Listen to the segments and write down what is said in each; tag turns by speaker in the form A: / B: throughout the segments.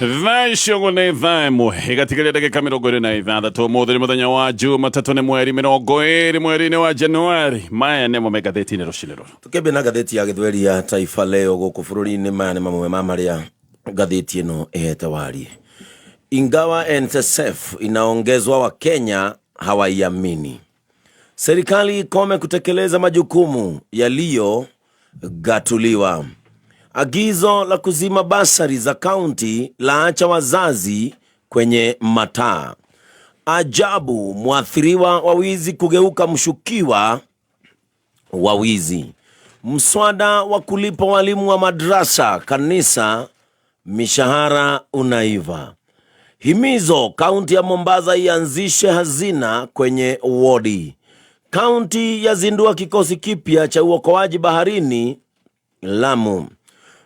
A: Thaa icio ũguo nĩ thaa 1 ĩgatigaria ndagĩka 26. Ũmũthĩ nĩ mũthenya wa Jumatatũ, nĩ mweri 20 mweri-inĩ wa Januari. Maya nĩmo me ngathĩti-inĩ rũcinĩ rũrũ.
B: Tũkĩambia na ngathĩti ya Gĩthweri ya Taifa Leo gũkũ bũrũri-inĩ, maya nĩ mamwe ma marĩa ngathĩti ĩno ĩhete warie. Ingawa NSSF inaongezwa, Wakenya hawaiamini. Serikali ikome kutekeleza majukumu yaliyogatuliwa. Agizo la kuzima basari za kaunti laacha wazazi kwenye mataa. Ajabu, mwathiriwa wa wizi kugeuka mshukiwa wa wizi. Mswada wa kulipa walimu wa madrasa kanisa mishahara unaiva. Himizo kaunti ya Mombasa ianzishe hazina kwenye wodi. Kaunti yazindua kikosi kipya cha uokoaji baharini Lamu.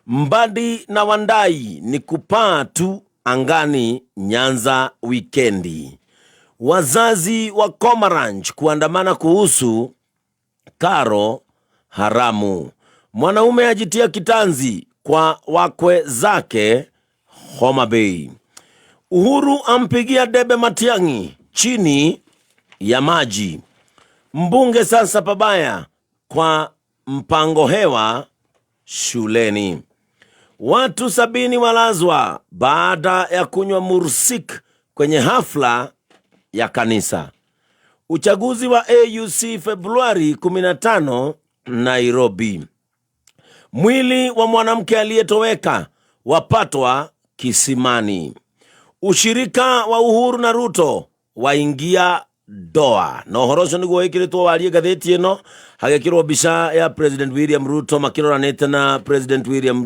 B: Mbadi na Wandai ni kupaa tu angani Nyanza wikendi. Wazazi wa Komaranch kuandamana kuhusu karo haramu. Mwanaume ajitia kitanzi kwa wakwe zake Homa Bay. Uhuru ampigia debe Matiang'i chini ya maji. Mbunge sasa pabaya kwa mpango hewa shuleni. Watu 70 walazwa baada ya kunywa mursik kwenye hafla ya kanisa. Uchaguzi wa AUC Februari 15 Nairobi. Mwili wa mwanamke aliyetoweka wapatwa kisimani. Ushirika wa Uhuru na Ruto waingia doa. Na ũhoro ũcio nĩguo wĩkĩrĩtwo warie ngathĩti ĩno, hagĩkĩrwo mbica ya President William Ruto makĩroranĩte na President William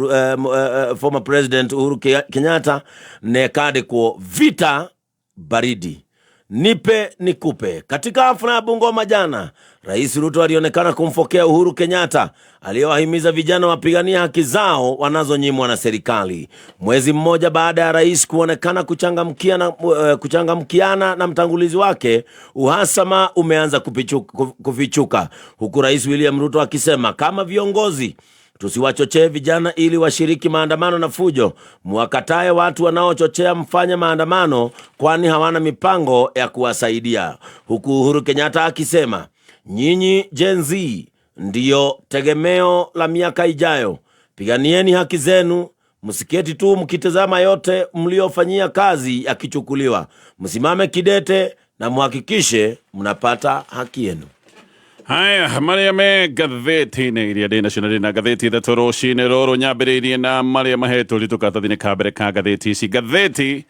B: former President Uhuru Kenyatta, na ĩkandĩkwo vita baridi, nipe nikupe. Katika hafla ya Bungoma jana, Rais Ruto alionekana kumfokea Uhuru Kenyatta aliyewahimiza vijana wapigania haki zao wanazonyimwa na serikali. Mwezi mmoja baada ya rais kuonekana kuchangamkiana na mtangulizi wake, uhasama umeanza kufichuka, huku Rais William Ruto akisema kama viongozi tusiwachochee vijana ili washiriki maandamano na fujo, mwakatae watu wanaochochea mfanye maandamano, kwani hawana mipango ya kuwasaidia. Huku Uhuru Kenyatta akisema nyinyi Gen Z ndiyo tegemeo la miaka ijayo, piganieni haki zenu, msiketi tu mkitazama yote mliofanyia kazi yakichukuliwa, msimame kidete na muhakikishe mnapata haki yenu.
A: Haya marĩa me ngathĩti-inĩ iria ndĩ nacio, na ndĩ na ngathĩti 3 rũcinĩ rũrũ, nyambĩrĩirie na marĩa mahetwo ritũ karatathi-inĩ ka mbere ka ngathĩti ici. Ngathĩti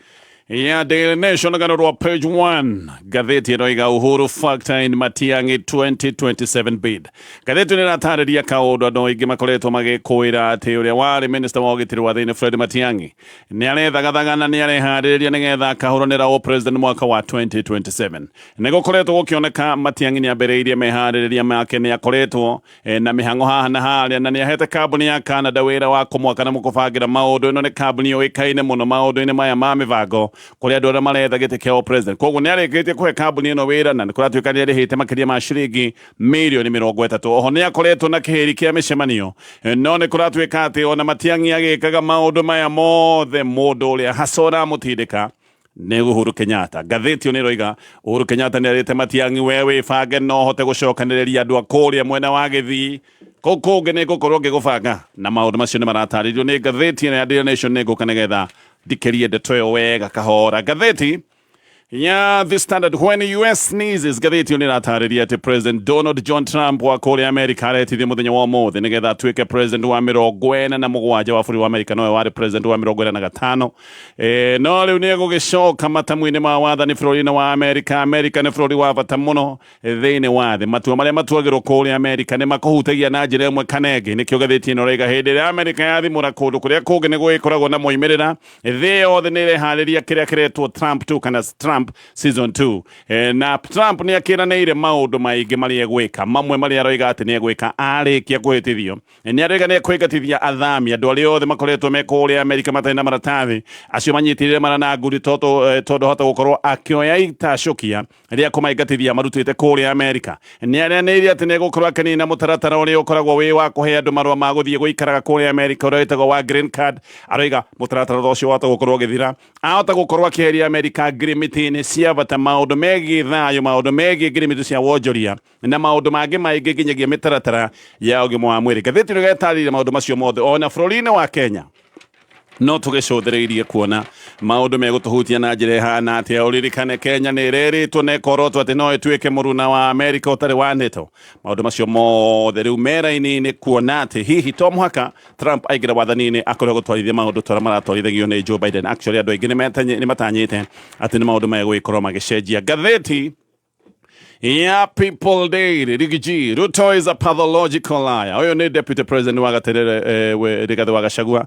A: ya Daily Nation, rũgano rwa page 1, ngathĩti ĩno iga Uhuru factor in Matiang'i 2027 bid. Ngathĩti ĩno ĩratarĩria kaũndũ andũ aingĩ makoretwo magĩkũĩra atĩ ũrĩa warĩ minister wa ũgitĩri wa thĩinĩ Fred Matiang'i nĩ arethagathaga na nĩ areharĩrĩria nĩgetha akahũranĩra o president mwaka wa 2027. Nĩ gũkoretwo gũkĩoneka Matiang'i nĩ ambĩrĩirie meharĩrĩria make, nĩ akoretwo na mĩhang'o haha na harĩa, na nĩ ahete kambuni ya Canada wĩra wa kũmwaka na mũkũbangĩra maũndũ. Ĩno nĩ kambuni yũĩkaine mũno maũndũ-inĩ maya ma mĩbango kũrĩ andũ arĩa maretha gĩtĩ kĩa o president. Koguo nĩ arĩkĩtie kũhe kambuni ĩno wĩra na nĩ kũratuĩka nĩ arĩhĩte makĩria ma ciringi mirioni 30. Oho nĩ akoretwo na kĩhĩri kĩa mĩcemanio, no nĩ kũratuĩka atĩ ona Matiang'i agĩkaga maũndũ maya mothe, mũndũ ũrĩa hasa ũramũtindĩka nĩ Uhuru Kenyatta. Ngathĩti ĩyo nĩ ĩroiga Uhuru Kenyatta nĩ arĩte Matiang'i, we wĩbange no hote gũcokanĩrĩria andũ a kũrĩa mwena wa Gĩthii, kũu kũngĩ nĩ ngũkorwo ngĩgũbanga. Na maũndũ macio nĩ maratarĩrio nĩ ngathĩti ĩno ya Daily Nation. Nĩ ngũka nĩgetha ndikĩrie ndeto ĩyo wega kahora. Ngathĩti ya The Standard, when US sneezes, ngathĩti ĩyo nĩ ĩratarĩria atĩ President Donald John Trump wa kũrĩa America aretithio mũthenya wa ũmũthĩ nĩgetha atuĩke president wa 47 wa bũrũri wa America. Nowe warĩ president wa 45, no rĩu nĩ egũgĩcoka matamu-inĩ ma wathani bũrũri-inĩ wa America. America nĩ bũrũri wa bata mũno thĩinĩ wa thĩ. Matua marĩa matuagĩrwo kũrĩa America nĩ makũhutagia na njĩra ĩmwe kana ĩngĩ. Nĩkĩo ngathĩti ĩno ĩroiga hĩndĩ ĩrĩa America yathimũra kũndũ kũrĩa kũngĩ nĩ gũgĩkoragwo na moimĩrĩra. Thĩ yothe nĩ ĩreharĩria kĩrĩa kĩretwo Trump 2 kana Trump Trump season 2. Na Trump nĩ akĩranĩire maũndũ maingĩ marĩa egwĩka, mamwe marĩa aroiga atĩ nĩ egwĩka arĩkia kũhĩtithio. Nĩ aroiga nĩ ekũingatithia athami, andũ arĩa othe makoretwo me kũrĩa Amerika matarĩ na maratathi, acio manyitĩrĩre mara na nguri, tondũ hota gũkorwo akĩoya itacũkia rĩa kũmaingatithia marutĩte kũrĩa Amerika. Nĩ aranĩire atĩ nĩ egũkorwo akĩnina mũtaratara ũrĩa ũkoragwo wĩ wa kũhe andũ marũa ma gũthiĩ gũikaraga kũrĩa Amerika, ũrĩa wĩtagwo wa green card. Aroiga mũtaratara ũcio wahota gũkorwo ũgĩthira. Ahota gũkorwo akĩeheria Amerika ngirimiti-inĩ cia bata, maũndũ megiĩ thayũ, maũndũ megiĩ ngirimiti cia wonjoria na maũndũ mangĩ maingĩ, nginyagia mĩtaratara ya ũgima wa mwĩrĩ. Ngathĩti ĩno ĩgatarĩria maũndũ macio mothe. Ona bũrũri-inĩ wa Kenya no tũgĩcũthĩrĩirie kuona maũndũ megũtũhutia na njĩra ĩhana atĩa. Ũririkane Kenya nĩ ĩrerĩtwo na ĩkorotwo atĩ no ĩtuĩke mũruna wa Amerika ũtarĩ wa NATO. Maũndũ macio mothe rĩu meraini-inĩ kuona atĩ hihi to mũhaka Trump aingĩra wathani-inĩ akorwo gũtwarithia maũndũ ta ũrĩa maratwarithagio nĩ Joe Biden. Actually, andũ aingĩ nĩ matanyĩte atĩ nĩ maũndũ megũgĩkorwo magĩcenjia. Ngathĩti ya People Daily, Riggy G, "Ruto is a pathological liar." Ũyũ nĩ deputy president wa gaterere, Rigathi wa Gachagua,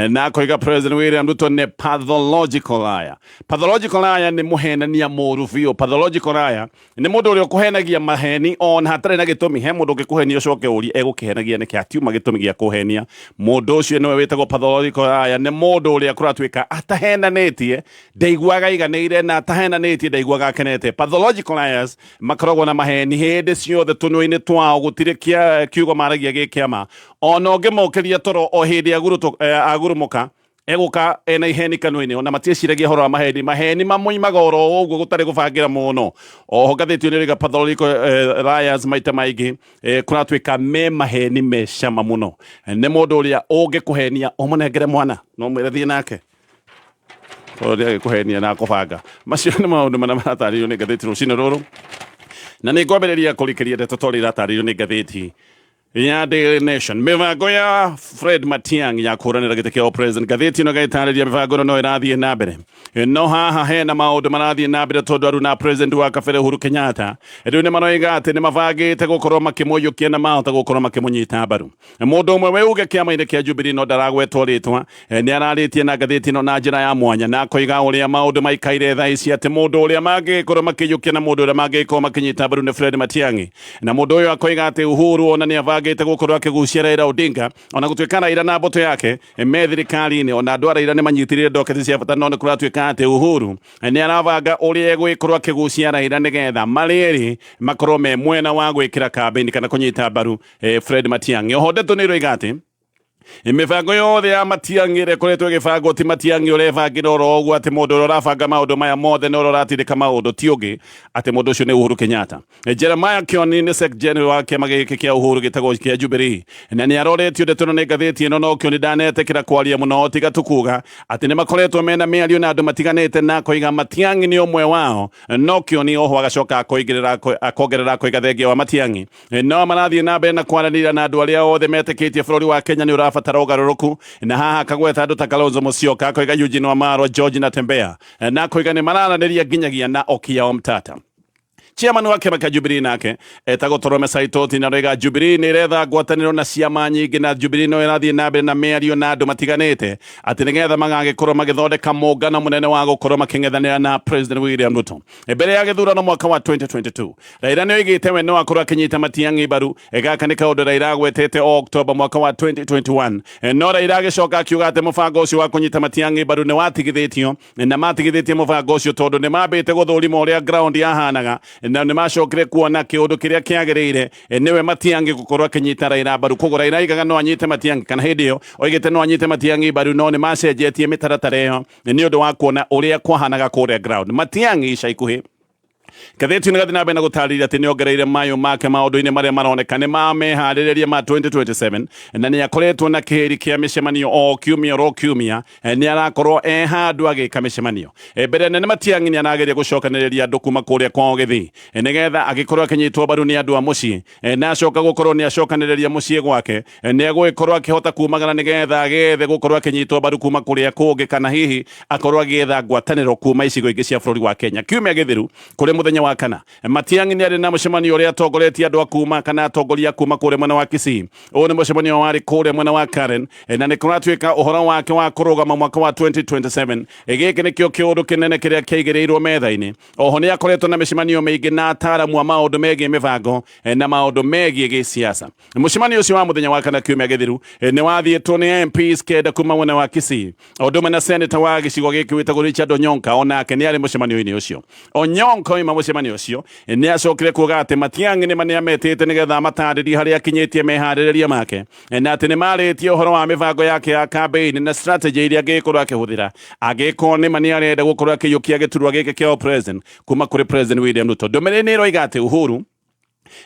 A: na akoiga President William Ruto nĩ pathological liar. Pathological liar nĩ mũhenania mũru biũ. Pathological liar nĩ mũndũ ũrĩa ũkũhenagia maheni ona hatarĩ na gĩtũmi. He mũndũ ũngĩkũhenia ũcoke ũrie egũkĩhenagia nĩkĩ, atiuma gĩtũmi gĩa kũhenia. Mũndũ ũcio nĩwe wĩtagwo pathological liar, nĩ mũndũ ũrĩa kũratuĩka atahenanĩtie ndaiguaga aiganĩire, na atahenanĩtie ndaiguaga akenete. Pathological liars makoragwo na maheni hĩndĩ ciothe tũnua-inĩ twao, gũtirĩ kiugo maragia gĩ kĩama. Ona ũngĩmokĩria toro o hĩndĩ agurumũka, egũka ena iheni kanua-inĩ. Ona matiĩciragia ũhoro wa maheni, maheni mamoimaga oro ũguo gũtarĩ gũbangĩra mũno. Oho ngathĩti ĩno ĩrauga pathological liars maita maingĩ kũratuĩka me maheni me cama mũno. Nĩ mũndũ ũrĩa ũngĩkũhenia ũmũnengere mwana no mwĩre thiĩ nake, tondũ ndĩagĩkũhenia na kũbanga. Macio nĩ maũndũ marĩa maratarĩrio nĩ ngathĩti rũcinĩ rũrũ, na nĩ ngwambĩrĩria kũrikĩria ndeto ta ũrĩa iratarĩrio nĩ ngathĩti ya Daily Nation. Mĩbango ya Fred Matiang'i ya kũhũranĩra gĩtĩ kĩa president, ngathĩti ĩno ĩgatarĩria mĩbango ĩno no ĩrathiĩ na mbere, no haha hena maũndũ marathiĩ na mbere, tondũ aruna president wa kabere Uhuru Kenyatta rĩu nĩ maroiga atĩ nĩ mabangĩte gũkorwo makĩmũiyũkia na mahota gũkorwo makĩmũnyita mbaru. Mũndũ ũmwe weuge kĩama-inĩ kĩa Jubilee, no ndaragwetwo rĩtwa, nĩ ararĩtie na ngathĩti ĩno na njĩra ya mwanya, na akoiga ũrĩa maũndũ maikaire thaa ici, atĩ mũndũ ũrĩa mangĩkorwo makĩiyũkia na mũndũ ũrĩa mangĩkorwo makĩnyita mbaru nĩ Fred Matiang'i. Na mũndũ ũyũ akoiga atĩ Uhuru ona nĩ abangĩte gũkorwo akĩgucia Raila Odinga, ona gũtuĩka Raila na mbũtũ yake me thirikari-inĩ, ona andũ a Raila nĩ manyitĩrĩire ndoketi cia bata, no nĩ kũratuĩka atĩ Uhuru nĩ arabanga ũrĩa egwĩkorwo akĩgucia Raila nĩgetha marĩ erĩ makorwo me mwena wa gwĩkĩra kambĩini kana kũnyita mbaru Fred Matiang'i. Oho ndeto nĩ iroiga atĩ mĩbango yothe ya Matiang'i ĩrĩa ĩkoretwo ĩgĩbangwo, ti Matiang'i ũrebangĩra oro ũguo, atĩ mũndũ ũrĩa ũrabanga maũndũ maya mothe na ũrĩa ũratindĩka maũndũ ti ũngĩ, atĩ mũndũ ũcio nĩ Uhuru Kenyatta. Jeremiah Kioni nĩ Sec General wa kĩama gĩkĩ kĩa Uhuru gĩtagwo kĩa Jubilee, na nĩ aroretio ndeto ĩno nĩ ngathĩti ĩno, no Kioni ndanetĩkĩra kwaria mũno, tiga tu kuga atĩ nĩ makoretwo mena mĩario na andũ matiganĩte, na akoiga Matiang'i nĩ ũmwe wao. No Kioni oho agacoka akoigĩrĩra, akongerera, akoiga thengia wa Matiang'i no marathiĩ na mbere na kwaranĩria na andũ arĩa othe metĩkĩtie bũrũri wa Kenya nĩ ũrabatara ũgarũrũku, na haha akagweta andũ ta Kalonzo Musyoka, akoiga Eugene Wamalwa, George Natembeya, na akoiga nĩ mararanĩria nginyagia na Okiya Omtata. Chairman wa kĩama kĩa Jubilee nake etagwo Torome Saitoti, na roiga Jubilee nĩ ĩretha ngwatanĩro na ciama nyingĩ, na Jubilee no ĩrathiĩ na mbere na mĩario na andũ matiganĩte atĩ nĩgetha magagĩkorwo magĩthondeka mũngano mũnene wa gũkorwo makĩng'ethanĩra na President William Ruto. Mbere ya gĩthurano mwaka wa 2022, Raila nĩ oigĩte we no akorwo akĩnyita Matiang'i mbaru. Gaka nĩ kaũndũ Raila agwetete o Oktoba mwaka wa 2021, no Raila agĩcoka akiuga atĩ mũbango ũcio wa kũnyita Matiang'i mbaru nĩ watigithĩtio, na matigithĩtie mũbango ũcio tondũ nĩ mambĩte gũthũrima ũrĩa ground yahanaga, na nĩ macokire kuona kĩũndũ kĩrĩa kĩagĩrĩire nĩwe Matiang'i gũkorwo akĩnyita Raila mbaru. Koguo Raila aigaga no anyite Matiang'i, kana hĩndĩ ĩyo oigĩte no anyite Matiang'i mbaru, no nĩ macenjetie mĩtaratara ĩyo nĩ ũndũ wa kuona ũrĩa kwahanaga kũrĩa ground. Matiang'i ica ikuhĩ, ngathĩti ĩno ĩgathiĩ na mbere na gũtarĩria atĩ nĩ ongereire mayũ make maũndũ-inĩ marĩa maroneka nĩ mameharĩrĩria ma 2027, na nĩ akoretwo na kĩhĩri kĩa mĩcemanio o kiumia oro kiumia, nĩ arakorwo e handũ agĩka mĩcemanio. Mbere nene Matiang'i nĩ arageria gũcokanĩrĩria andũ kuma kũrĩa kwao Gĩthii nĩgetha agĩkorwo akĩnyitwo mbaru nĩ andũ a mũciĩ, na acoka gũkorwo nĩ acokanĩrĩria mũciĩ gwake, nĩ egũgĩkorwo akĩhota kumagara nĩgetha agethe gũkorwo akĩnyitwo mbaru kuma kũrĩa kũngĩ, kana hihi akorwo agĩetha ngwatanĩro kuma icigo ingĩ cia bũrũri wa Kenya. Kiumia gĩthiru kũrĩ Mũthenya wa kana Matiang'i nĩ arĩ na mũcemanio ũrĩa atongoretie andũ a kuma kana atongoria kuma kũrĩa mwena wa Kisii. Ũyũ nĩ mũcemanio warĩ kũrĩa mwena wa Karen, na nĩ kũratuĩka ũhoro wake wa kũrũgama mwaka wa 2027. Gĩkĩ nĩkĩo kĩũndũ kĩnene kĩrĩa kĩaigĩrĩirwo metha-inĩ. Oho nĩ akoretwo na mĩcemanio mĩingĩ na ataaramu a maũndũ megiĩ mĩbango na maũndũ megiĩ gĩsiasa. Mũcemanio ũcio wa mũthenya wa kana kiumia gĩthiru nĩ wathiĩtwo nĩ MPs kenda kuma mwena wa Kisii, o ũndũ ũmwe na seneta wa gĩcigo gĩkĩ wĩtagwo Richard Onyonka, onake nĩ arĩ mũcemanio-inĩ ũcio. Onyonka oima mũcemanio ũcio nĩ acokire kuuga atĩ Matiang'i nĩ nĩametĩte nĩgetha amatarĩrie harĩa akinyĩtie meharĩrĩria make, na atĩ nĩ marĩtie ũhoro wa mĩbango yake ya kambĩini na strategy iria angĩgĩkorwo akĩhũthĩra angĩkorwo nĩma nĩ arenda gũkorwo akĩiyũkia gĩturwa gĩkĩ kĩa president kuma kũrĩ President William Ruto. Ndũmĩrĩri nĩ ĩroiga atĩ Uhuru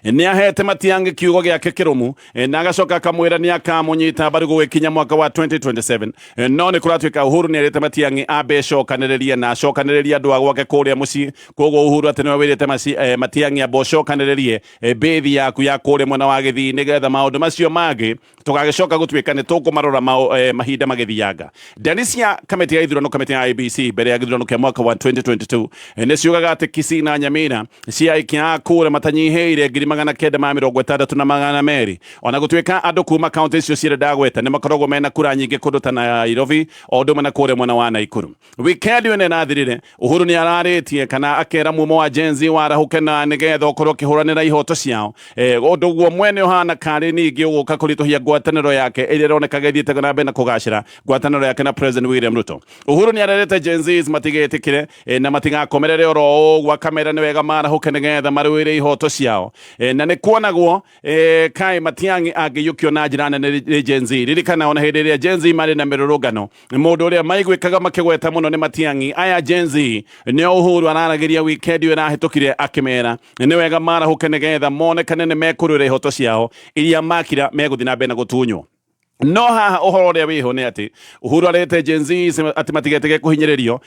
A: nĩ ahete Matiang'i kiugo gĩake kĩrũmu, na agacoka akamwĩra nĩ akamũnyita mbaru gũgĩkinya mwaka wa 2027. No nĩ kũratuĩka Uhuru nĩ erĩte Matiang'i ambe acokanĩrĩrie na acokanĩrĩrie andũ a gwake kũrĩa mũciĩ. Koguo Uhuru atĩ nĩwe wĩrĩte Matiang'i ambe ũcokanĩrĩrie bĩthi yaku ya kũrĩa mwena wa Gĩthii, nĩgetha maũndũ macio mangĩ tũgagĩcoka gũtuĩka nĩ tũkũmarora mahinda magĩthianga. Ndari cia kamĩtĩ ya ithurano, kamĩtĩ ya IEBC, mbere ya gĩthurano kĩa mwaka wa 2022 nĩ ciugaga atĩ Kisii na Nyamira cia aikia a kura matanyihĩire 960,200, ona gũtuĩka andũ kuma kaunti icio cierĩ ndagweta nĩ makoragwo mena kura nyingĩ kũndũ ta Nairobi o ũndũ ũmwe na kũrĩa mwena wa Naikuru. Weekend ĩno ĩrathirire Uhuru nĩ ararĩtie kana akera mumo wa Gen Z warahũke na nĩgetha ũkorwo ũkĩhũranĩra ihoto ciao. Ũndũ guo mwene ũhana karĩ ningĩ ũgũka kũritũhia ngwatanĩro yake ĩrĩa ĩronekaga ĩthiĩte na mbere na kũgacĩra, ngwatanĩro yake na President William Ruto. Uhuru nĩ arerete Gen Zs matigetĩkĩre na matigakomerere oro ũguo, akamera nĩ wega marahũke nĩgetha marũĩre ihoto ciao. Na nĩ kuonagwo kaĩ Matiang'i angĩiyũkio na njĩra nene nĩ Gen Z. Ririkana ona hĩndĩ ĩrĩa Gen Z marĩ na mĩrũrũngano, mũndũ ũrĩa maiguĩkaga makĩgweta mũno nĩ Matiang'i. Aya Gen Z nĩo Uhuru araragĩria weekend ĩyo ĩrahĩtũkire, akĩmera nĩ wega marahũke nĩgetha monekane nĩ mekũrũĩra ihoto ciao iria makira megũthiĩ na mbere na gũtunywo. No haha ũhoro ũrĩa wĩho nĩ atĩ Uhuru arĩte Gen Z atĩ matigetĩke kũhinyĩrĩrio,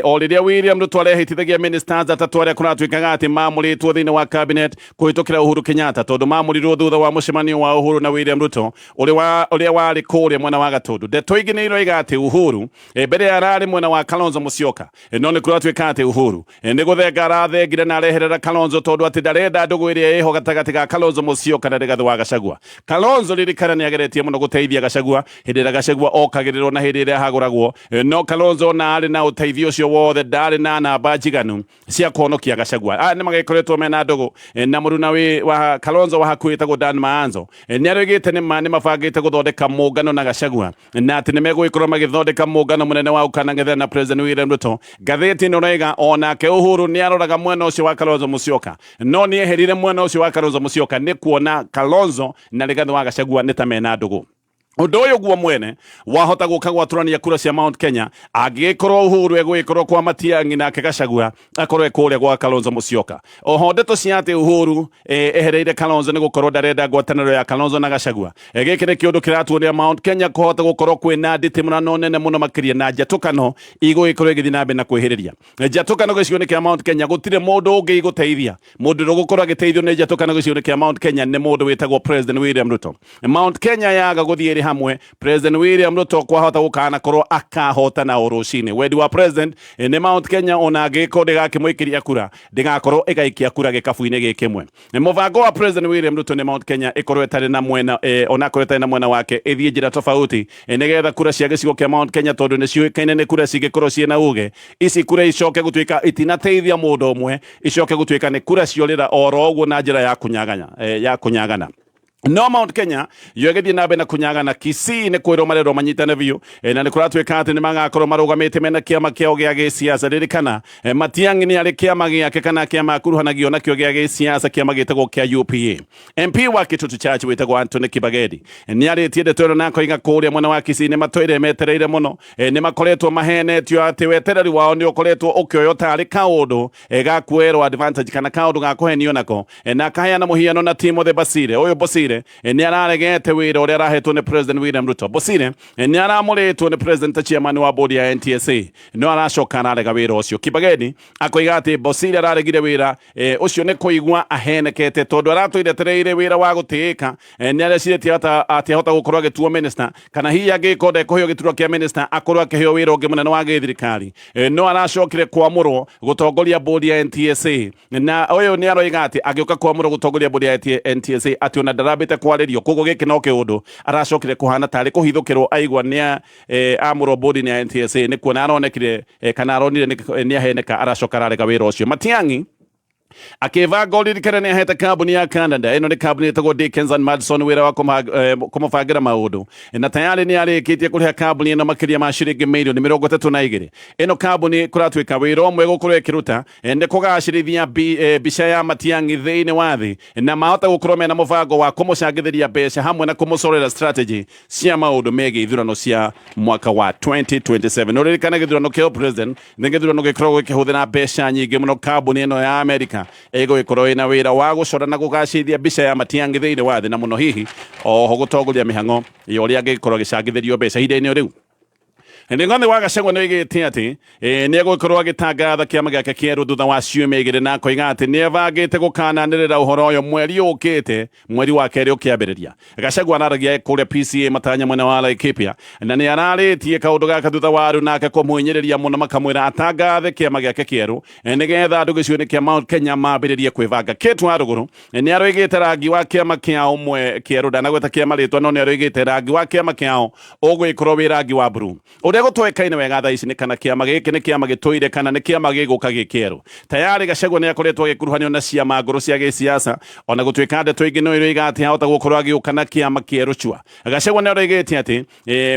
A: o rĩrĩa William Ruto arehĩtithagia ministers atatũ arĩa kũratuĩkaga atĩ mamũrĩtwo thĩinĩ wa cabinet kũhĩtũkĩra Uhuru Kenyatta, tondũ mamũrirwo thutha wa mũcemanio wa Uhuru na William Ruto ũrĩa warĩ kũrĩa mwena wa Gatundu. Ndeto ingĩ nĩ iroiga atĩ Uhuru mbere ararĩ mwena wa Kalonzo Musyoka, no nĩ kũratuĩka atĩ Uhuru nĩ gũthenga arathengire na areherera Kalonzo, tondũ atĩ ndarenda ndũgũ ĩrĩa ĩho gatagatĩ ga Kalonzo Musyoka na Rigathĩ wa Gachagua. Kalonzo ririkana nĩ ageretie mũno gũteithia Gachagua hĩndĩ ĩrĩa Gachagua okagĩrĩrwo na hĩndĩ ĩrĩa ahagũragwo, no Kalonzo na arĩ na ũteithio ũcio wothe ndarĩ na namba njiganu cia kũhonokia Gachagua. Aya nĩ magĩkoretwo mena ndũgũ na mũruna wa Kalonzo wa hakuhĩ wĩtagwo Dan Maanzo nĩ arĩgĩte nĩ mabangĩte gũthondeka mũngano na Gachagua, na atĩ nĩ megũgĩkorwo magĩthondeka mũngano mũnene wa ũkanang'ethera na President William Ruto. Ngathĩti ĩno ĩroiga onake Uhuru nĩ aroraga mwena ũcio wa Kalonzo Musyoka, no nĩ eherire mwena ũcio wa Kalonzo Musyoka nĩ kuona Kalonzo na Rigathĩ wa Gachagua nĩ ta mena ndũgũ. Ũndũ ũyũ guo mwene wahota gũka gwatũrania kura cia Mount Kenya angĩgĩkorwo Uhuru egũgĩkorwo kwa Matiang'i nake Gachagua akorwo e kũrĩa gwa Kalonzo Musyoka. Oho ndeto cia atĩ Uhuru ehereire Kalonzo nĩ gũkorwo ndarenda ngwatanĩro ya Kalonzo na Gachagua. Gĩkĩ nĩ kĩũndũ kĩratuonia Mount Kenya kũhota gũkorwo kwĩna nditimũrano nene mũno makĩria na njatũkano igũgĩkorwo ĩgĩthiĩ na mbere na kwĩhĩrĩria. Njatũkano gĩcigo-inĩ kĩa Mount Kenya gũtirĩ mũndũ ũngĩ igũteithia. Mũndũ ũrĩa ũgũkorwo agĩteithio nĩ njatũkano gĩcigo-inĩ kĩa Mount Kenya nĩ mũndũ wĩtagwo President William Ruto. Mount Kenya yaga gũthiĩ ĩrĩ hamwe, President William Ruto kwahota gũkanakorwo akahotana o rũcinĩ. Wendi wa President nĩ Mount Kenya ona angĩgĩkorwo ndĩgakĩmũikĩria kura, ndĩgakorwo ĩgaikia kura gĩkabu-inĩ gĩ kĩmwe. Mũbango wa President William Ruto nĩ Mount Kenya ĩkorwo ĩtarĩ na mwena, onakorwo ĩtarĩ na mwena wake, ĩthiĩ njĩra tofauti, nĩgetha kura cia gĩcigo kĩa Mount Kenya, tondũ nĩ ciũĩkaine nĩ kura cingĩkorwo ciĩna uge, ici kura icoke gũtuĩka itinateithia mũndũ ũmwe, icoke gũtuĩka nĩ kura ciorĩra oro ũguo na njĩra ya kũnyaganya, ya kũnyagana. No Mount Kenya yo ĩgĩthiĩ na mbere na kũnyagana. Kisii nĩ kwĩrwo marerwo manyitane biũ, na nĩ kũratuĩka atĩ nĩ magakorwo marũgamĩte mena kĩama kĩao gĩa gĩsiasa. Ririkana Matiang'i nĩ arĩ kĩama gĩake kana kĩama akuruhanagio nakĩo gĩa gĩsiasa, kĩama gĩtagwo kĩa UPA. MP wa Kitutu Church wĩtagwo Anthony Kibagedi nĩ arĩtie ndeto ĩno na akoiga kũrĩa mwena wa Kisii nĩ matũire metereire mũno, nĩ makoretwo mahenetio atĩ wetereri wao nĩ ũkoretwo ũkĩoywo tarĩ kaũndũ ga kuoerwo advantage kana kaũndũ ga kũhenio nako, na akaheana mũhiano na Timothy Basire. Ũyũ Basire Bosire nĩ araregete wĩra ũrĩa arahetwo nĩ President William Ruto. Bosire nĩ aramũrĩtwo nĩ President ta chairman wa board ya NTSA, no aracoka ararega wĩra ũcio. Kibageni akoiga atĩ Bosire araregire wĩra ũcio nĩ kũigua ahenekete tondũ aratũire etereire wĩra wa gũtĩĩka. Nĩ arecirĩtie atĩ ahota gũkorwo agĩtuo minister, kana hihi angĩkorwo ndekũheo gĩturwa kĩa minister akorwo akĩheo wĩra ũngĩ mũnene wa gĩthirikari. No aracokire kwamũrwo gũtongoria board ya NTSA, na ũyũ nĩ aroiga atĩ agĩũka kwamũrwo gũtongoria board ya NTSA atĩ ona ndarambĩte kwarĩrio, koguo gĩkĩ no kĩũndũ aracokire kũhana tarĩ kũhithũkĩrwo aigua nĩ amũrwo board ya NTSA, nĩ kuona aronekire kana aronire nĩ aheneka, aracoka ararega wĩra ũcio. Matiang'i akĩbanga, ũririkane nĩ ahete kambuni ya Canada, ĩno nĩ kambuni ĩtagwo Dickens and Madison, wĩra wa kũmũbangĩra maũndũ, na tayarĩ nĩ arĩkĩtie kũrĩha kambuni ĩno makĩria ma ciringi mirioni 32. Ĩno kambuni kũratuĩka wĩra ũmwe gũkorwo ĩkĩruta nĩ kũgacĩrithia mbica ya Matiang'i thĩinĩ wa thĩ, na mahota gũkorwo mena mũbango wa kũmũcangithĩria mbeca hamwe na kũmũcorera strategy cia maũndũ megiĩ ithurano cia mwaka wa 2027. Ũririkane gĩthurano kĩa president nĩ gĩthurano gĩkoragwo gĩkĩhũthĩra mbeca nyingĩ mũno. Kambuni ĩno ya Amerika ĩgũgĩkorwo ĩna wĩra wa gũcora na gũgacĩrithia mbica ya Matiang'i thĩinĩ wa thĩ, na mũno hihi oho gũtongoria mĩhang'o ya ũrĩa angĩgĩkorwo agĩcangithĩrio mbeca ihinda-inĩ rĩu. Rigathi wa Gachagua nĩ oigĩte atĩ nĩ egũkorwo agĩtangatha kĩama gĩake kĩerũ thutha wa ciumia 2, na akoiga atĩ nĩ ebangĩte gũkananĩrĩra ũhoro ũyũ mweri ũkĩte, mweri wa kerĩ ũkĩambĩrĩria. Gachagua araragia kũrĩa PCA Matanya mwena wa Laikipia, na nĩ ararĩtie kaũndũ gaka thutha wa andũ nake kũmũhinyĩrĩria mũno makamwĩra atangathe kĩama gĩake kĩerũ nĩgetha andũ gĩcigo-inĩ kĩa Mount Kenya mambĩrĩrie kwĩbanga. Kate Warũgũrũ nĩ aroigĩte rangi wa kĩama kĩao mwe kĩerũ, ndanagweta kĩama rĩtwa, no nĩ aroigĩte rangi wa kĩama kĩao ũgũgĩkorwo wĩ rangi wa blue. Ũrĩa gũtoĩkaine wega thaa ici nĩ kana kĩama gĩkĩ nĩ kĩama gĩtũire kana nĩ kĩama gĩgũka gĩ kĩerũ. Tayarĩ Gachagua nĩ akoretwo agĩkuruhanio na ciama ngũrũ cia gĩsiasa, ona gũtuĩka ndeto ingĩ no iroiga atĩ ahota gũkorwo agĩũka na kĩama kĩerũ cua. Gachagua nĩ aroigĩte atĩ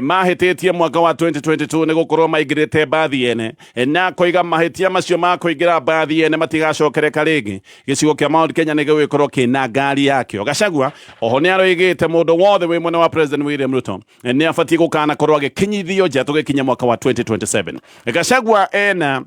A: mahĩtĩtie mwaka wa 2022 nĩ gũkorwo maingĩrĩte mbathi ene, na akoiga mahĩtia macio ma kũingĩra mbathi ene matigacokereka rĩngĩ. Gĩcigo kĩa Mount Kenya nĩ gĩgũgĩkorwo kĩna ngari yakĩo. Gachagua oho nĩ aroigĩte mũndũ wothe wĩ mwena wa President William Ruto nĩ abatiĩ gũkanakorwo agĩkinyithio nja tũgĩkinya mwaka wa 2027. Gachagua ena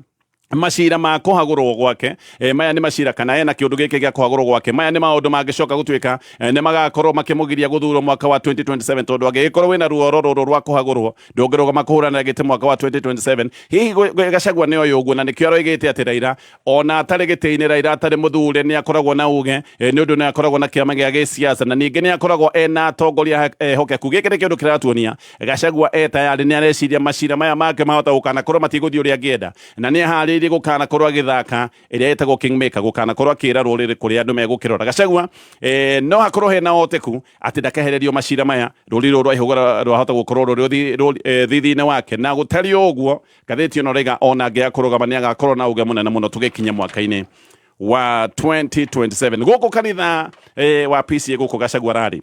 A: macira ma kũhagũrwo gwake. Maya nĩ macira kana ena kĩũndũ gĩkĩ gĩa kũhagũrwo gwake, maya nĩ maũndũ mangĩcoka gũtuĩka nĩ magakorwo makĩmũgiria gũthurwo mwaka wa 2027, tondũ angĩgĩkorwo wĩna ruoro rũrũ rwa kũhagũrwo ndũngĩrũgama kũhũrana gĩtĩ mwaka wa 2027. Hihi Gachagua nĩ oĩ ũguo, na nĩkĩo aroigĩte atĩ Raila ona atarĩ gĩtĩ-inĩ, Raila atarĩ mũthure, nĩ akoragwo na uge, nĩ ũndũ nĩ akoragwo na kĩama gĩa gĩsiasa na ningĩ nĩ akoragwo ena atongoria ehokeku. Gĩkĩ nĩ kĩũndũ kĩratuonia Gachagua e tayarĩ nĩ areciria macira maya make mahota gũkanakorwo matigũthiĩ ũrĩa angĩenda, na nĩ aharĩirie gũkanakorwo agĩthaka ĩrĩa ĩtagwo kingmaker, gũkanakorwo akĩra rũrĩrĩ kũrĩa andũ megũkĩrora. Gachagua no hakorwo hena ũhoteku atĩ ndakehererio macira maya, rũri rũrũ rwa Ihũgũra rwahota gũkorwo rũrĩ thithi-inĩ wake, na gũtariĩ ũguo ngathĩti ĩno raiga ona angĩaga kũrũgama nĩ agakorwo na uge mũnene mũno tũgĩkinya mwaka-inĩ wa 2027. Gũkũ kanitha wa PCA gũkũ Gachagua rari,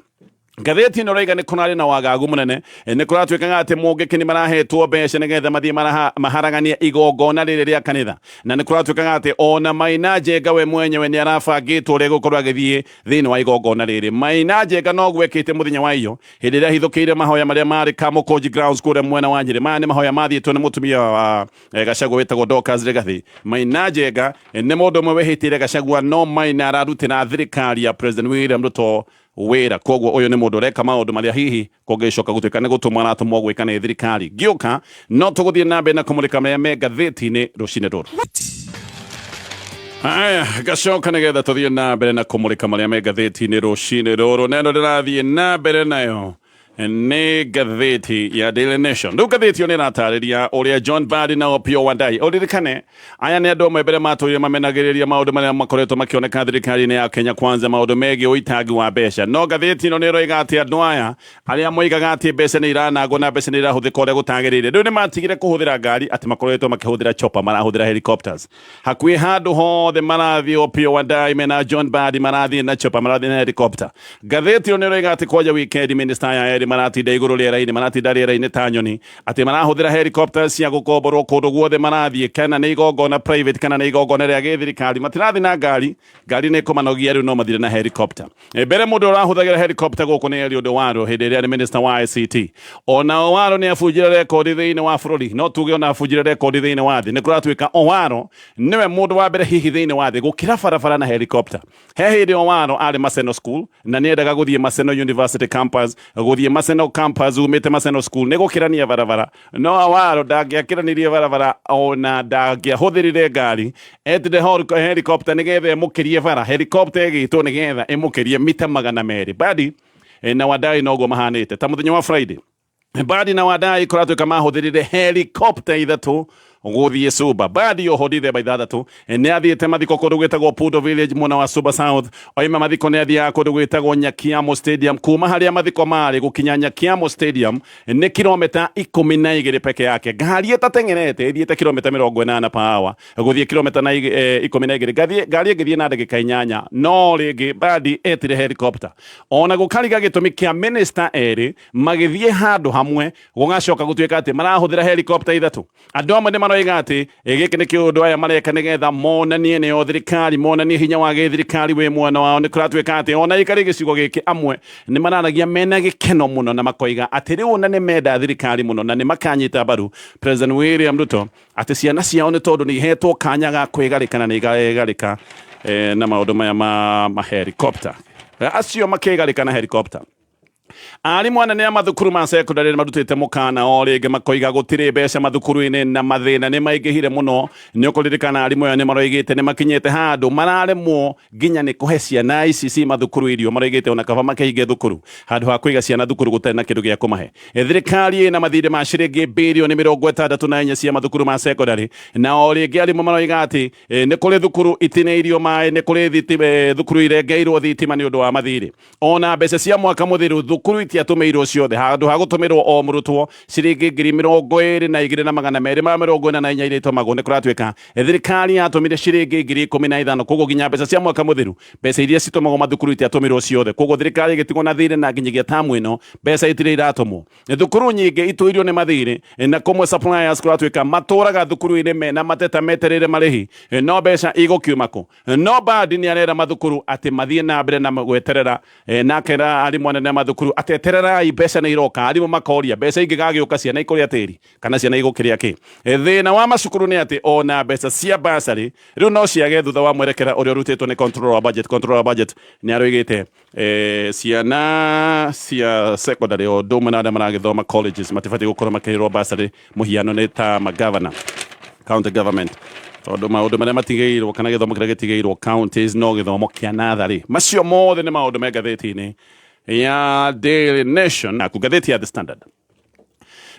A: ngathĩti ĩno raiga nĩ kũrarĩ na wagagu mũnene. Nĩ kũratuĩkaga atĩ mũngĩkĩ nĩ marahetwo mbeca nĩgetha mathiĩ maharaganie igongona rĩrĩ rĩa kanitha, na nĩ kũratuĩkaga atĩ ona Maina Njenga we mwenyewe nĩ arabangĩtwo ũrĩa gũkorwo agĩthiĩ thĩinĩ wa igongona rĩrĩ. Maina Njenga no gwekĩte mũthenya wa iyo hĩndĩ ĩrĩa ahithũkĩire mahoya marĩa marĩ Kamukunji Grounds kũrĩa mwena wa Nyĩrĩ. Maya nĩ mahoya mathiĩtwo nĩ mũtumia wa Gachagua wĩtagwo Dorcas Rigathi. Maina Njenga nĩ mũndũ ũmwe wĩhĩtĩire Gachagua, no Maina ararutĩra thirikari ya President William Ruto wĩra, koguo ũyũ nĩ mũndũ ũreka maũndũ marĩa hihi kũngĩcoka gũtuĩka nĩ gũtũmwo aratũmwo gwĩka nĩ thirikari. Ngĩũka no tũgũthiĩ na mbere na kũmũrĩka marĩa me ngathĩti-inĩ rũcinĩ rũrũ. Aya, ngacoka nĩgetha tũthiĩ na mbere na kũmũrĩka marĩa me ngathĩti-inĩ rũcinĩ rũrũ, na ĩno ndĩrathiĩ na mbere nayo nĩ ngathĩti ya Daily Nation. Rĩu ngathĩti ĩyo nĩ ĩratarĩria ũrĩa John Mbadi na Opiyo Wandayi, ũririkane aya nĩ andũ amwe mbere matũire mamenagĩrĩria maũndũ marĩa makoretwo makĩoneka thirikari-inĩ ya Kenya Kwanza, maũndũ megiĩ ũitangi wa mbeca. No ngathĩti ĩno nĩ ĩroiga atĩ andũ aya arĩa moigaga atĩ mbeca nĩ iranangwo na mbeca nĩ irahũthĩka ũrĩa gũtagĩrĩire, rĩu nĩ matigire kũhũthĩra ngari, atĩ makoretwo makĩhũthĩra chopper, marahũthĩra helicopters hakuhĩ handũ hothe marathiĩ. Opiyo Wandayi mena John Mbadi marathiĩ na chopper, marathiĩ na helicopter. Ngathĩti ĩyo nĩ ĩroiga atĩ kwanja weekend minister aya erĩ maratinda igũrũ rĩera-inĩ, maratinda rĩera-inĩ ta nyoni, atĩ marahũthĩra helicopters cia gũkomborwo kũndũ guothe marathiĩ, kana nĩ igongona private kana nĩ igongona rĩa gĩthirikari, matirathiĩ na ngari, ngari nĩ ĩkũmanogia rĩu no mathire na helicopter. Mbere mũndũ ũrahũthagĩra helicopter gũkũ nĩ Eliud Owalo hĩndĩ ĩrĩa arĩ minister wa ICT. Ona Owalo nĩ abunjire rekondi thĩinĩ wa bũrũri, no tuge ona abunjire rekondi thĩinĩ wa thĩ. Nĩ kũratuĩka Owalo nĩwe mũndũ wa mbere hihi thĩinĩ wa thĩ gũkĩra barabara na helicopter. He hĩndĩ Owalo arĩ Maseno School na nĩ endaga gũthiĩ Maseno University campus, gũthiĩ Maseno campus umĩte Maseno School nĩ gũkĩrania barabara, no Owalo ndangĩakĩranirie barabara ona ndangĩahũthĩrire ngari, etire helicopter nĩgetha ĩmũkĩrie bara, helicopter ĩgĩtwo nĩgetha ĩmũkĩrie mita 200. Mbadi na Wandayi noguo mahanĩte ta mũthenya wa Friday. Mbadi na Wandayi kũratuĩka mahũthĩrire helicopter ithatũ gũthiĩ Suba. Mbadi oho Dithemba 6 nĩ athiĩte mathiko kũndũ gwĩtagwo Pudo Village mwena wa Suba South. Oima mathiko nĩ athiaga kũndũ gwĩtagwo Nyakiamo Stadium. Kuma harĩa mathiko marĩ gũkinya Nyakiamo Stadium nĩ kilomita 12 peke yake. Ngari ĩtateng'erete ĩthiĩte kilomita 80 per hour gũthiĩ kilomita na 12. Ngari ĩngĩthiĩ na ndagĩka 8, no rĩngĩ Mbadi etire helicopter. Ona gũkariga gĩtũmi kĩa minister erĩ magĩthiĩ handũ hamwe gũgacoka gũtuĩka atĩ marahũthĩra helicopter ithatũ. Andũ amwe nĩ maroiga atĩ gĩkĩ nĩ kĩũndũ aya mareka nĩgetha monanie nĩo thirikari, monanie hinya wa gĩthirikari wĩ mwena wao. Nĩ kũratuĩka atĩ ona ikarĩ gĩcigo gĩkĩ amwe nĩ mararagia mena gĩkeno mũno na makoiga atĩ rĩu ona nĩ menda thirikari mũno na nĩ makanyita mbaru President William Ruto atĩ ciana ciao nĩ tondũ nĩ ihetwo kanya ga kwĩgarĩka na nĩ iregarĩka na maũndũ maya ma helicopter. Acio makĩgarĩka na helicopter. Arimũ anene a mathukuru ma secondary nĩ marutĩte mũkana o rĩngĩ makoiga gũtirĩ mbeca mathukuru-inĩ na mathĩna nĩ maingĩhire mũno. Nĩ ũkũririkana arimũ aya nĩ maroigĩte nĩ makinyĩte handũ mararemwo nginya nĩ kũhe ciana ici ci mathukuru irio, maroigĩte ona kaba makĩhinge thukuru handũ ha kũiga ciana thukuru gũtarĩ na kĩndũ gĩa kũmahe. Thirikari ĩna mathirĩ ma ciringi birioni 64 cia mathukuru ma secondary, na o rĩngĩ arimũ maroiga atĩ nĩ kũrĩ thukuru itinĩirio maĩ, nĩ kũrĩ thukuru irengeirwo thitima nĩ ũndũ wa mathirĩ. Ona mbeca cia mwaka mũthiru thukuru itiatũmĩirwo ciothe, handũ ha gũtũmĩrwo o mũrutwo ciringi 22,244 iria itũmagwo. Nĩ kũratuĩka thirikari yatũmire ciringi 15,000, koguo nginya mbeca cia mwaka mũthiru mbeca iria citũmagwo mathukuru itiatũmĩrwo ciothe, koguo thirikari ĩgĩtigwo na thirĩ na nginyagia tamu ĩno mbeca itirĩ iratũmwo. Thukuru nyingĩ itũirio nĩ mathirĩ na kũmwe suppliers kũratuĩka matũraga thukuru-inĩ mena mateta metereire marĩhi, no mbeca igũkiuma kũ? No Mbadi nĩ arera mathukuru atĩ mathiĩ na mbere na gweterera, na akera arimũ anene a mathukuru atĩ etererai mbeca nĩ iroka. Arimũ makoria mbeca ingĩgagĩũka ciana ikũrĩa tĩri kana ciana igũkĩrĩa kĩ? Thĩna wa macukuru nĩ atĩ ona mbeca cia bursary rĩu no ciage thutha wa mwerekera ũrĩa ũrutĩtwo nĩ controller wa budget. Controller wa budget nĩ aroigĩte ciana cia secondary o ũndũ ũmwe na arĩa maragĩthoma colleges matibatiĩ gũkorwo makĩrĩrwo bursary, mũhiano nĩ ta magavana county government, tondũ maũndũ marĩa matigĩirwo kana gĩthomo kĩrĩa gĩtigĩirwo counties no gĩthomo kĩa natharĩ. Macio mothe nĩ maũndũ me ngathĩti-inĩ ya Daily Nation na ngathĩti ya The Standard.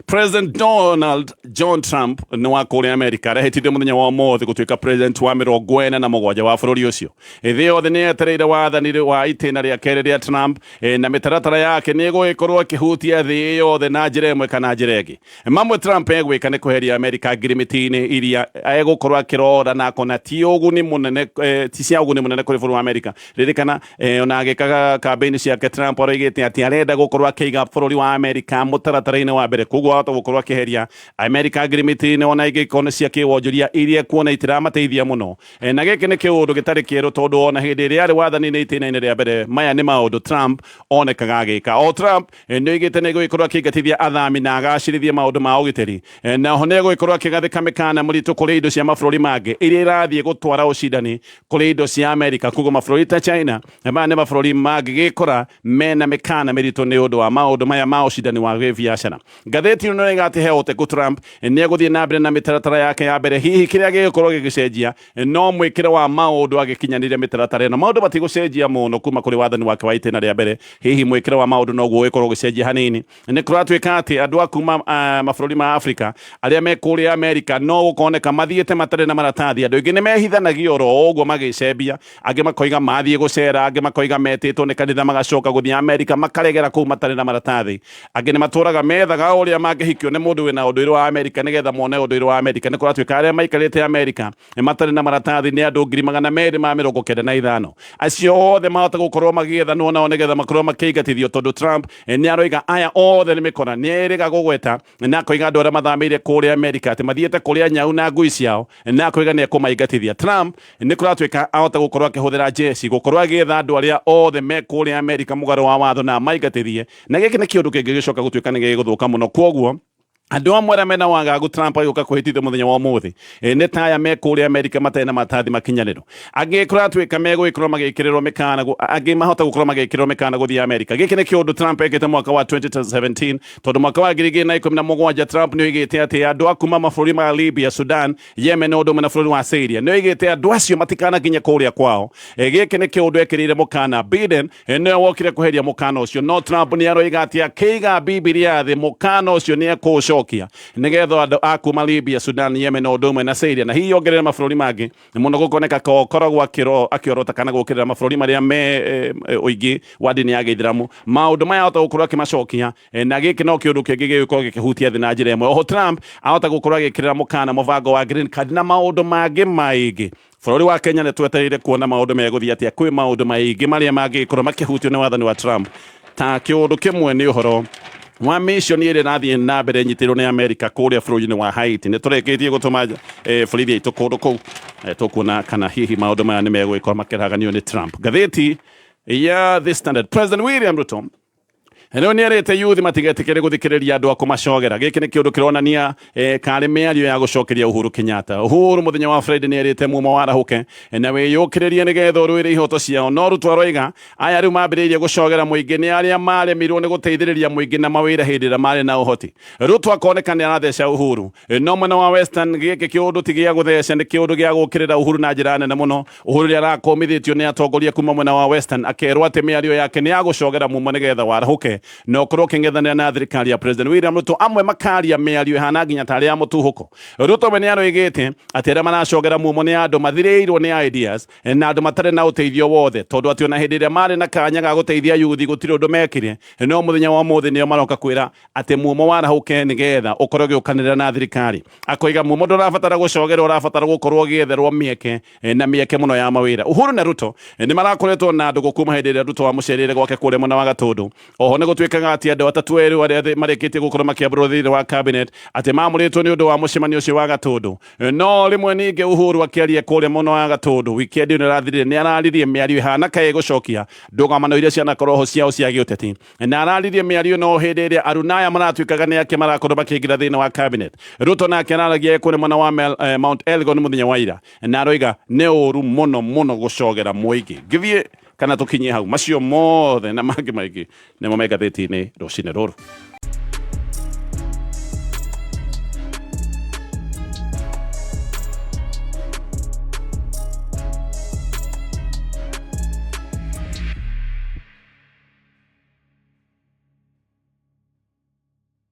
A: President Donald John Trump nĩ wa kũrĩa America arehĩtithio mũthenya wa ũmũthĩ gũtuĩka president wa 47 wa bũrũri ũcio. Thĩ yothe nĩ yetereire wathani wa itĩna rĩa kerĩ rĩa Trump, na mĩtaratara yake nĩ ĩgũgĩkorwo ĩkĩhutia thĩ yothe na njĩra ĩmwe kana njĩra ĩngĩ. Mamwe Trump egwĩka nĩ kweheria America ngirimiti-inĩ iria egũkorwo akĩrora na akona ti ũguni mũnene, ti cia ũguni mũnene kũrĩ bũrũri wa America. Ririkana ona agĩkaga campaign ciake Trump aroigĩte atĩ arenda gũkorwo akĩiga bũrũri wa America mũtaratara-inĩ wa mbere, koguo ahota gũkorwo akĩeheria America ngirimiti-inĩ ona ingĩkorwo nĩ cia kĩwonjoria iria kuona itiramateithia mũno. Na gĩkĩ nĩ kĩũndũ gĩtarĩ kĩerũ tondũ ona hĩndĩ ĩrĩa arĩ wathani-inĩ itĩna-inĩ rĩa mbere maya nĩ maũndũ Trump onekaga agĩka. O Trump nĩ oigĩte nĩ egũgĩkorwo akĩingatithia athami na agacĩrithie maũndũ ma ũgitĩri, na oho nĩ egũgĩkorwo akĩgathĩka mĩkana mũritũ kũrĩ indo cia mabũrũri mangĩ iria irathiĩ gũtwara ũcindani kũrĩ indo cia Amerika. Koguo mabũrũri ta China maya nĩ mabũrũri mangĩgĩkora mena mĩkana mĩritũ nĩ ũndũ wa maũndũ maya ma ũcindani wa gĩbiacara. Ngathĩti ĩno nĩ ĩgati he ũteku Trump nĩ egũthiĩ na mbere na mĩtaratara yake ya mbere, hihi kĩrĩa gĩgũkorwo gĩgĩcenjia no mwĩkĩre wa maũndũ agĩkinyanĩria mĩtaratara ĩno. Maũndũ matigũcenjia mũno kuma kũrĩ wathani wake wa itĩna rĩa mbere, hihi mwĩkĩre wa maũndũ noguo ũgĩkorwo ũgĩcenjia hanini. Nĩ kũratuĩka atĩ andũ a kuma mabũrũri ma Afrika arĩa me kũrĩa Amerika no gũkoneka mathiĩte matarĩ na maratathi. Andũ aingĩ nĩ mehithanagia oro ũguo magĩcembia, angĩ makoiga mathiĩ gũcera, angĩ makoiga metĩtwo nĩ kanitha magacoka gũthiĩ Amerika makaregera kũu matarĩ na maratathi. Angĩ nĩ matũraga methaga ũrĩa mangĩhikio nĩ mũndũ wĩna ũndũire wa Amerika nĩgetha mone ũndũire wa Amerika. Nĩ kũratuĩka arĩa maikarĩte Amerika matarĩ na maratathi nĩ andũ 295,000. Acio othe mahota gũkorwo magĩethanwo nao nĩgetha makorwo makĩingatithio, tondũ Trump nĩ aroiga aya othe nĩ mĩkora. Nĩ erĩga gũgweta na akoiga andũ arĩa mathamĩire kũrĩa Amerika atĩ mathiĩte kũrĩa nyau na ngui ciao, na akoiga nĩ ekũmaingatithia. Trump nĩ kũratuĩka ahota gũkorwo akĩhũthĩra jeshi gũkorwo agĩetha andũ arĩa othe me kũrĩa Amerika mũgarũ wa watho na amaingatithie, na gĩkĩ nĩ kĩũndũ kĩngĩgĩcoka gũtuĩka nĩ gĩgũthũka mũno. Kwoguo andũ amwe arĩa mena wagagu Trump agĩũka kwĩhĩtithio mũthenya wa ũmũthĩ nĩ taya me kũrĩa Amerika matarĩ na maratathi makinyanĩru. Angĩ kũratuĩka megũgĩkorwo magĩkĩrĩrwo mĩkana, angĩ mahota gũkorwo magĩkĩrĩrwo mĩkana gũthiĩ Amerika. Gĩkĩ nĩ kĩũndũ Trump ekĩte mwaka wa 2017, tondũ mwaka wa 2017 Trump nĩ oigĩte atĩ andũ a kuma mabũrũri ma Libya, Sudan, Yemen ũndũ ũmwe na bũrũri wa Syria, nĩ oigĩte andũ acio matikanakinye kũrĩa kwao. Gĩkĩ nĩ kĩũndũ ekĩrĩire mũkana. Biden nĩwe wokire kweheria mũkana ũcio, no Trump nĩ aroiga atĩ akĩiga Bibilia thĩ mũkana ũcio nĩ ekũũcokia nĩgetha andũ a kuma Libya, Sudan, Yemen ũndũ ũmwe na Syria na hihi ongerere mabũrũri mangĩ mũno gũkoneka ko koragwo akĩorota kana gũkĩrĩra mabũrũri marĩa me ũingĩ wa ndini ya gĩithĩramu. Maũndũ maya ahota gũkorwo akĩmacokia, na gĩkĩ no kĩũndũ kĩngĩ gĩgũkorwo gĩkĩhutia thĩ na njĩra ĩmwe. Oho Trump ahota gũkorwo agĩkĩrĩra mũkana mũbango wa green card na maũndũ mangĩ maingĩ. Bũrũri wa Kenya nĩ twetereire kuona maũndũ megũthiĩ atĩa. Kwĩ maũndũ maingĩ marĩa mangĩgĩkorwo makĩhutio nĩ wathani wa Trump, ta kĩũndũ kĩmwe nĩ ũhoro wa mission ĩrĩa ĩrathiĩ na mbere ĩnyitĩrwo nĩ Amerika kũrĩa bũrũri-inĩ wa Haiti. Nĩ tũrĩkĩtie gũtũma borithi aitũ kũndũ kũu. Tũkuona kana hihi maũndũ maya nĩ megũgĩkorwo makĩraganio nĩ Trump. Ngathĩti ya The Standard, President William Ruto rĩu nĩ erĩte yuthi matigetĩkĩre gũthikĩrĩria andũ a kũmacogera. Gĩkĩ nĩ kĩũndũ kĩronania karĩ mĩario ya gũcokeria Uhuru Kenyatta. Uhuru mũthenya wa Friday nĩ erĩte mumo warahũke na wĩyũkĩrĩrie nĩgetha ũrũĩre ihoto ciao, no Ruto aroiga aya rĩu mambĩrĩirie gũcogera mũingĩ nĩ arĩa maremirwo nĩ gũteithĩrĩria mũingĩ na mawĩra hĩndĩ ĩrĩa marĩ na ũhoti. Ruto akoneka nĩ aratheca Uhuru, no mwena wa Western gĩkĩ kĩũndũ ti gĩa gũtheca, nĩ kĩũndũ gĩa gũkĩrĩra Uhuru na njĩra nene mũno. Uhuru rĩrĩa arakomithĩtio nĩ atongoria kuma mwena wa Western akerwo atĩ mĩario yake nĩ ya gũcogera mumo nĩgetha warahũke na ũkorwo ũkĩng'ethanĩra na thirikari ya President William Ruto. Amwe makaria mĩario ĩhana nginya tarĩ ya mũtuhũko. Ruto we nĩ aroigĩte atĩ arĩa maracogera mumo nĩ andũ mathirĩirwo nĩ ideas na andũ matarĩ na ũteithio wothe, tondũ atĩ ona hĩndĩ ĩrĩa marĩ na kanya ga gũteithia yuthi gũtirĩ ũndũ mekire, no mũthenya wa ũmũthĩ nĩo maroka kwĩra atĩ mumo warahũke nĩgetha ũkorwo ũgĩũkanĩrĩra na thirikari. Akoiga mumo ndũrabatara gũcogerwo, ũrabatara gũkorwo ũgĩetherwo mĩeke na mĩeke mũno ya mawĩra. Uhuru na Ruto nĩ marakoretwo na ndũgũ kuma hĩndĩ ĩrĩa Ruto amũcerĩire gwake kũrĩa mwena wa Gatũndũ. Oho nĩ gũtuĩkaga atĩ andũ atatũ erũ arĩa marĩkĩtie gũkorwo makĩambũrwo thĩinĩ wa cabinet atĩ mamũrĩtwo nĩ ũndũ wa mũcemanio ũcio wa Gatũndũ. No rĩmwe ningĩ Uhuru akĩaria kũrĩa mwena wa Gatũndũ weekend ĩno ĩrathirire nĩ araririe mĩario ĩhana kaĩ gũcokia ndũgamano iria cianakorwo ho ciao cia gĩũteti, na araririe mĩario no hĩndĩ ĩrĩa aruna aya maratuĩkaga nĩ ake marakorwo makĩingĩra thĩinĩ wa cabinet. Ruto nake araragia kũrĩa mwena wa Mount Elgon mũthenya wa ira na aroiga nĩ ũru mũno mũno gũcogera mũingĩ. Ngĩthiĩ kana tũkinyie hau, macio mothe na mangĩ maingĩ nĩmo me ngathĩti-inĩ rũcinĩ rũrũ.